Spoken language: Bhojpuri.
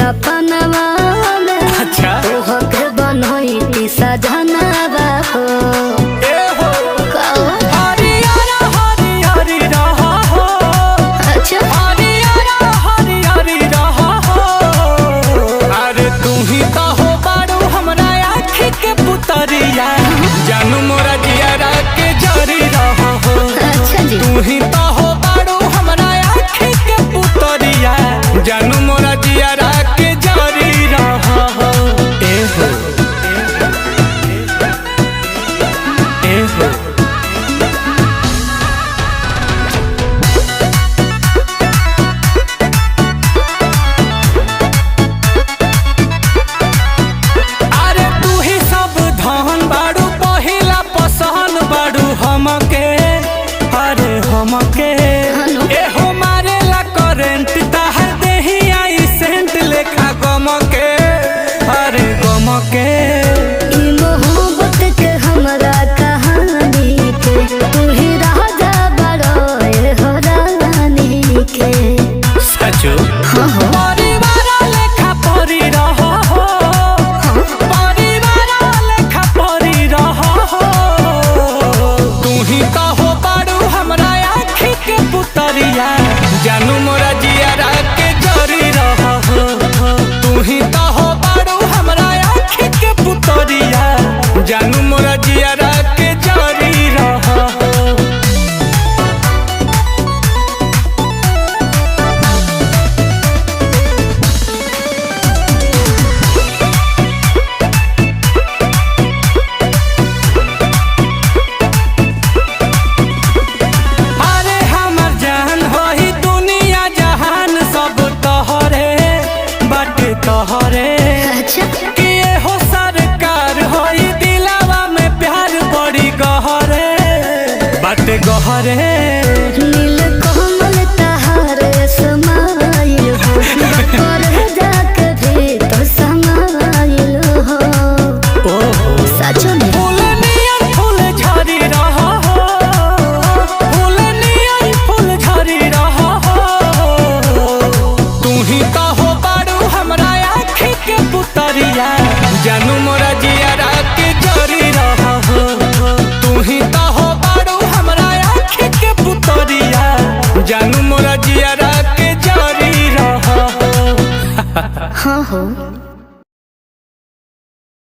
सपनवा में। अच्छा। तोहके बनोई सजनवा हो। ए हो। कहो। हरियर हरियर रहा हो। अच्छा। हरियर हरियर रहा हो। अरे तू ही तो हो बारू हमरा आँखी के पुतरिया, जानू मोरा जियरा के जरी रहा हो। अच्छा जी। तू ही तो हो बारू हमरा आँखी के पुतरिया, जानू मोरा जियरा के जरी रहा हो। ए हो, ए हो। अरे तू ही सब धन बाड़ू, पहिला पसंद बाड़ू हमके, अरे हमके। हनु। एहो मारेला करेंट ताहर देही आई सेंट लेखा गमके, अरे गमके। ई मोहब्बत के हमरा कहानी के तू ही राजा बड़ो ए हो रानी के। सचो। हाँ हो। परिवार लेखा परी रह हो, परिवार लेखा परी रह हो। तू ही तो हो बाड़ू हमरा आँखी के पुतरिया, जानू मोरा जियरा के जरी रह हो। तू ही तो हो बाड़ू हमरा आँखी के पुतरिया, जानू मोरा जियरा के जरी रह हो। अरे हमर जान होई दुनिया जहान सब तोहरे बाटे तोहरे। अच्छा। कि हो सरकार होई दिलावा में प्यार बड़ी गहरे बाटे गहरे। नील कोमल तहार समाइल हो, पर जाके भी तो समाइल हो। ओहो। सचो में। फूल नियन फूल झरी रहा हो, फूल नियन फूल झरी रहा हो। तू ही तो हो बारू हमरा आँखी के पुतरिया, जानू मोरा जियरा के जरी रहा हो। तू ही तो हो बारू हमरा आँखी के पुतरिया, जानू मोरा जियरा के जरी रहा हो। हाँ हो।